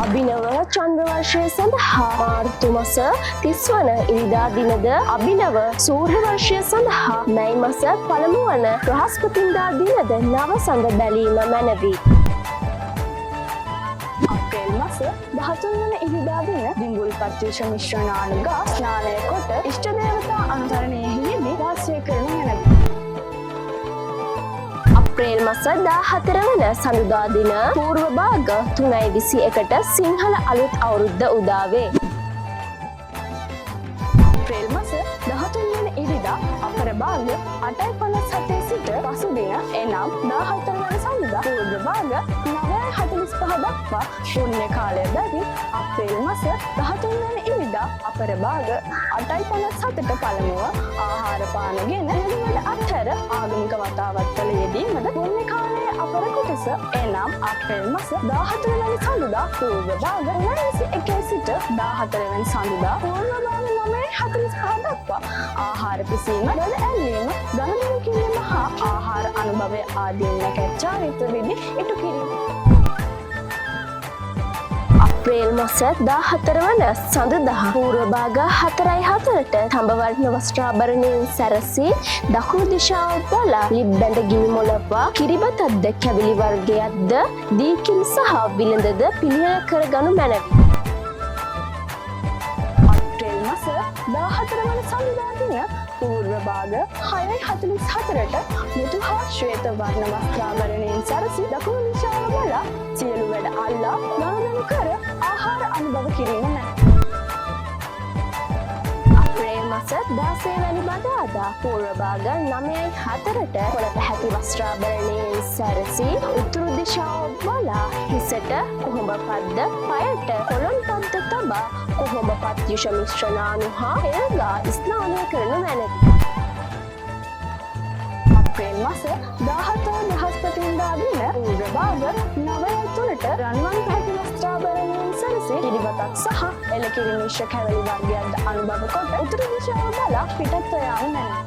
අභිනව චන්ද්‍ර වර්ෂය සඳහා මාර්තු මස 30 වන ඉරිදා දිනද, අභිනව සූර්ය වර්ෂය සඳහා මැයි මස පළමු වන බ්‍රහස්පතින්දා දිනද නව සඳ බැලීම මැනවි. අප්‍රේල් මස 13 වන ඉරිදා දින දිඹුල්පත් යුෂ මිශ්‍ර නානුගා ස්නානය කොට ඉෂ්ට දේවතා අනුසරණයෙහි යෙදී වාසය කරනු මැනවි. අප්‍රේල් මස 14 වන සඳුදා දින පූර්ව භාග 3:21ට සිංහල අලුත් අවුරුද්ද උදා වේ. අප්‍රේල් මස 13 වන ඉරිදා අපර භාග 8:57 සිට පසු දින එනම් 14 වන සඳුදා පූර්ව භාග 9:45 දක්වා පුණ්‍ය කාලය බැවින්, අප්‍රේල් මස 13 වන ඉරිදා අපර භාග 8:57ට පළමුව ආහාර පානගෙන සියලු වැඩ අත්හැර ආගමික වතාවත්වල යෙදීමද, පුණ්‍ය කාලයේ අපර කොටස එනම් අප්‍රේල් මස 14 වැනි සඳුදා පූර්ව භාග 3:21 සිට 14 වැනි සඳුදා පූර්ව භාග 9:45 දක්වා ආහාර පිසීම, වැඩ ඇල්ලීම, ගනුදෙනු කිරීම හා ආහාර අනුභවය ආදී නැකත් චාරිත්‍ර විධි ඉටු කිරීම. අප්‍රේල් මස 14 වන සඳුදා පූර්ව භාග 4:04ට තඹවර්ණ වස්ත්‍රාභරණයෙන් සැරසී දකුණු දිශාව බලා ලිප් බැඳ ගිනි මොලවා කිරිබතක්ද, කැවිලි වර්ගයක්ද, දීකිරි සහ විලඳද පිළියෙල කරගනු මැනවි. අප්‍රේල් මස 14 වන සඳුදා දින පූර්ව භාග 6:44ට මුතු හා ශ්වේත වර්ණ වස්ත්‍රාභරණයෙන් සැරසි දකුණු දිශාව බලා සියලු වැඩ අල්ලා ගනුදෙනු කර ආහාර අනුභව කිරීම මැනවි. අප්‍රේල් මස 16 වැනි බදාදා පූර්ව භාග 9:04ට කොළ පැහැති වස්ත්‍රාභරණයෙන් සැරසී උතුරු දිශාව බලා හිසට කොහොඹ පද්ද, පයට කොළොන් පද්ද තබා කොහොඹ පත් යුෂ මිශ්‍ර නානු හා පෙළගා ස්නානය කරනු මැනවි. අප්‍රේල් මස 17 වන බ්‍රහස්පතින්දා දින පූර්ව භාග 9:03ට රන්වන් පැහැති වස්ත්‍රාභරණයෙන් සැරසී කිරිබතක් සහ එළකිරි මිශ්‍ර කැවලි වර්ගයක්ද අනුභව කොට උතුරු දිශාව බලා පිටත්ව යාම මැනවි.